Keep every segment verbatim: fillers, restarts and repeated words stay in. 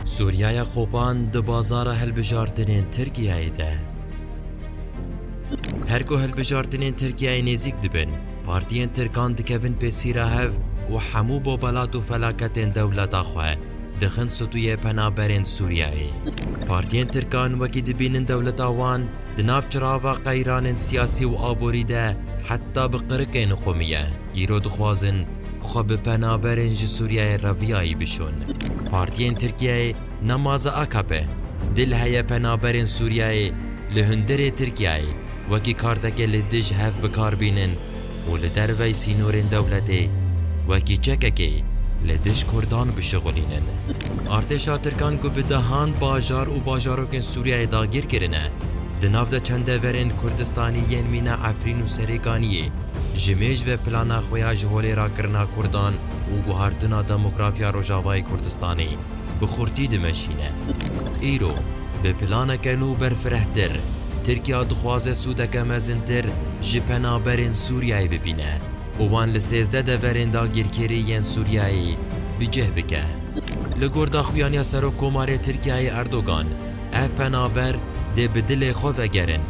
Sûriyaya Xopan di bazara hilbijartinên Tirkiyeyê de. Her ku hilbijartinên Tirkiyeyê nêzîk dibin, partiyên Tirkan dikevin pêsîra hev û hemû bobelat û felaketên dewleta xwe dixin stûyê penaberên Sûriyeyê. Partiyên Tirkan wekî dibînin dewleta wan di nav çirava qeyranên siyasî û aborî de heta bi qirikê niqumiye. Îro dixwazin xwe bi penaberên ji Sûriyeyê reviyayî bişon. Partiyên Tirkiyeyê, nemaze A K P, dil heye penaberên Sûriyeyê li hundirê Tirkiyeyê wekî karteke li dij hev bi kar bînin û li dervey sînorên dewletê wekî çekekê li dij Kurdan bişixulînin. Artêşa Tirkan ku bi dehan bajar û bajarokên Sûriyeyê dagîr kirine, di nav de çend deverên Kurdistanî yên mîna Efrîn û Serêkaniyê ji mêj ve plana xwe ya ji holê rakirina Kurdan û guhartina demografiya Rojavayê Kurdistanê bi xurtî dimeşîne. Îro, bi planeke nû berfirehtir, Tirkiya dixwaze sûdeke mezintir ji penaberên Sûriyeyê bibîne û wan li sêzdeh deverên dagîrkirî yên Sûriyeyê bi cih bike. Li gor daxuyaniya Serokkomarê Tirkiyeyê Erdogan, ev penaber dê bi dilê xwe vegerin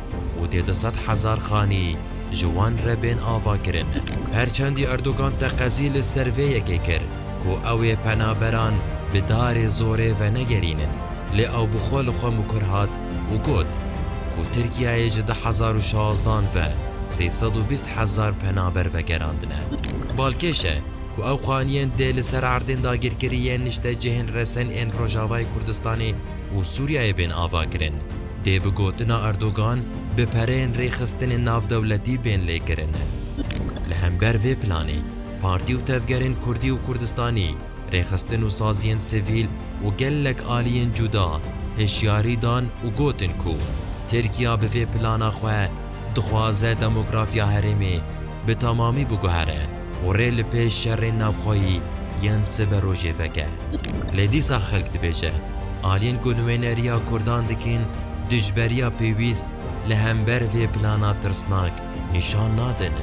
û dê du sed hezar xanî ji wan re bên avakirin. Her çendî Erdogan teqezî li ser vê yekê kir ku ew ê penaberan bi darê zorê venegerînin, lê ew bi xwe li xwe mukur hat û got ku Tirkiyeyê ji du hezar û şazdan ve sê sed û bîst hezar penaber vegerandine. Balkêş e ku ew xaniyên dê li ser erdên dagîrkirî yên niştecihên resen ên Rojavayê Kurdistanê û Sûriyeyê bên avakirin, dê bi gotina Erdogan bi pereyên rêxistinên navdewletî bên lêkirin. Li hember vê planê, partî û tevgerên kurdî û kurdistanî, rêxistin û saziyên sivîl û gelek aliyên cuda hişyarî dan û gotin ku Tirkiya bi vê plana xwe dixwaze demografiya herêmê bi temamî biguhere û rê li pêş şerên navxweyî yên siberojê veke. Lê dîsa xelk dibêje, aliyên ku nûêneriya kurdan dikin, dijberiya pêwîst li hember vê plana tirsnak nîşan nadin.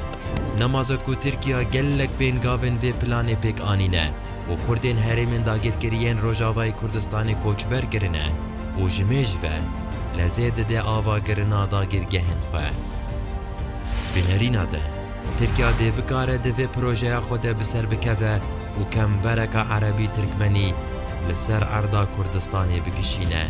Nemaze ku Tirkiya gelek pêngavên vê planê pêk anîne û kurdên herêmên dagirkirî yên Rojavayê Kurdistanê koçber kirine û ji mêj ve lezê dide avakirina dagirgehên xwe. Bi nerîna de, Tirkiya dê bikare di vê projeya xwe de bi ser bikeve û kemvereka erebî-tirkmenî li ser erda Kurdistanê bikişîne.